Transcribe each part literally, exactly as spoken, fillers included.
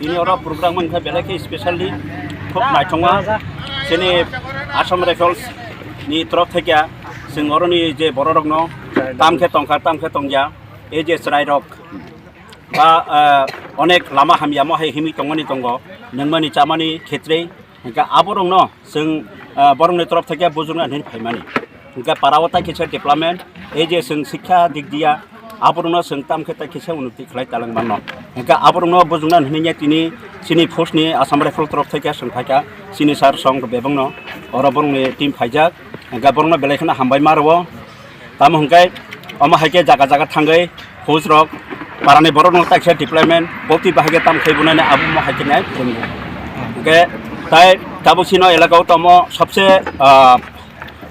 Tini oro program wngkha belai khe specially khub naithokma. Chini Assam Rifles ni torof theke chwng oroni je bororokno tam khe tongkha, tam khe tongya, ei je chwrairok ba, ah, onek lama hamyamo hai himwi tongmani tongo, nungmani chamani khetrei. Hingke aborokno chwng, ah, borokni torof theke bujukna hinwi phaimani. Hingke parao tai kisa development, ei je chwng sikha dik diya, aborokno chwng tam khe tai kisa unnoti khlai talangmano. Hingke aborokno bujukna hinwi tini chini force ni Assam Rifle torof theke chwng phaikha, chini sir song bebakno oro borokni team phaijak. Hingke borokno belai kheno hambai ma rwo. Tamo hingke omo hai khe jaga jaga thangwi hojrok parani borok no taksa development bokti bahai khe tam khai bunani abo mo hai khe nai phwrwngo. Hingke tai tabuk sino elaka o tamo sabse, ah,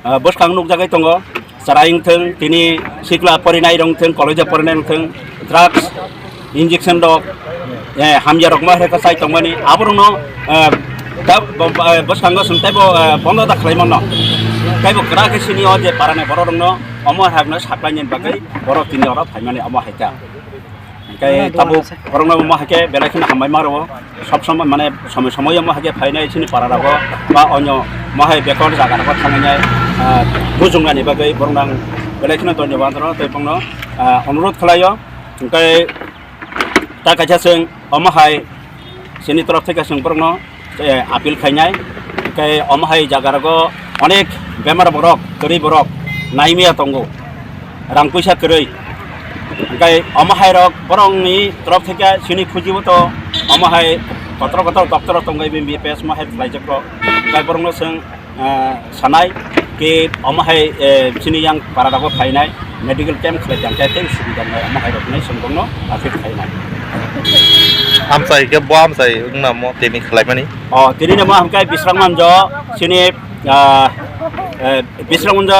ah, bwskang nukjagwi tongo. Chwrai wngthwng, tini sikla porinai rok wngthwng, college o porinai wngthwng, drugs, injection rok, eh, hamya rok ma hai khe chai tongmani, aborokno, eh, da-, bo-, eh, bwskango chwng teibo, eh, bondo da khlai mano. Teibo kwrak khe sini o je parani borok rokno omo hai no saklaini bagwi borok tini oro phaimani omo hai khe. Hingke tabuk borokno omo hai khe belai kheno hambai ma rwo. Sob somoi mane somoi somoi omo hai khe phainai chini para rogo ba onyo mo hai bekor jaga rogo thangnai, eh, bujungnani bagwi borokno ang belai kheno dhonyobad rwo tei bongno, eh, onurodh khlaio. Hingke ta kaisa chwng omo hai chini torof theke chwng borokno, eh, appeal khainai. Hingke omo hai jaga rogo onek bemar borok, kwrwi borok naimaya tongo, rang puisa kwrwi. Hingke omo hai rok borokni torof theke chini phujibo to omo hai kotor kotor doptor tongo, B M B P S mo hai khlaijak rok. Hingke borokno chwng ah, sanai ke omo hai, eh, chini yang para rogo phainai medical camp khlai tang khe tei subida nai omo hai rok nai song bongno apit khainai. Amchai khe bo amchai wngna mo tini khlaimani. O tini no ma hamkai Bisram Manjo chini, ah, eh, Bisram Manjo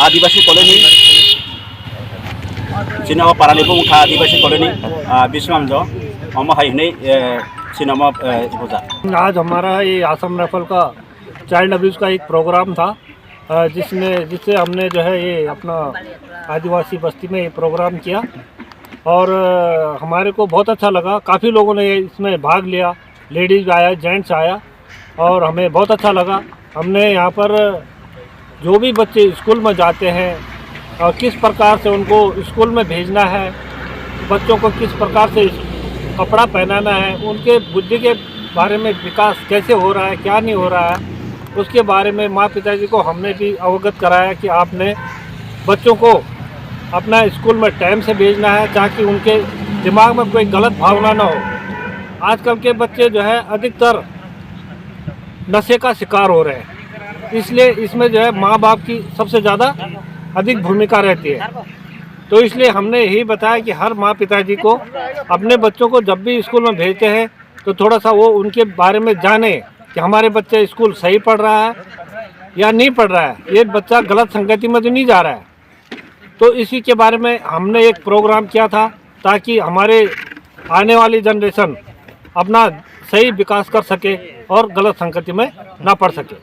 Adibasi Colony. Chini o parani bung kha Adibasi Colony, ah, Bisram Manjo omo hai hwnwi, eh, chini omo, eh, ibuja. आज हमारा ये आसाम राइफल का child abuse का एक प्रोग्राम था, अ, जिसमें, जिससे हमने जो है ये अपना आदिवासी बस्ती में ये प्रोग्राम किया और, अ, हमारे को बहुत अच्छा लगा। काफ़ी लोगों ने इसमें भाग लिया, लेडीज़ आया, जेंट्स आया और हमें बहुत अच्छा लगा। हमने यहाँ पर जो भी बच्चे स्कूल में जाते हैं और किस प्रकार से उनको स्कूल में भेजना है, बच्चों को किस प्रकार से कपड़ा पहनाना है, उनके बुद्धि के बारे में विकास कैसे हो रहा है, क्या नहीं हो रहा है, उसके बारे में माँ पिताजी को हमने भी अवगत कराया कि आपने बच्चों को अपना स्कूल में टाइम से भेजना है, ताकि उनके दिमाग में कोई गलत भावना ना हो। आजकल के बच्चे जो है अधिकतर नशे का शिकार हो रहे हैं, इसलिए इसमें जो है माँ बाप की सबसे ज़्यादा अधिक भूमिका रहती है। तो इसलिए हमने यही बताया कि हर माँ पिताजी को अपने बच्चों को जब भी स्कूल में भेजते हैं तो थोड़ा सा वो उनके बारे में जाने कि हमारे बच्चे स्कूल सही पढ़ रहा है या नहीं पढ़ रहा है, ये बच्चा गलत संगति में तो नहीं जा रहा है। तो इसी के बारे में हमने एक प्रोग्राम किया था, ताकि हमारे आने वाली जनरेशन अपना सही विकास कर सके और गलत संगति में ना पड़ सके।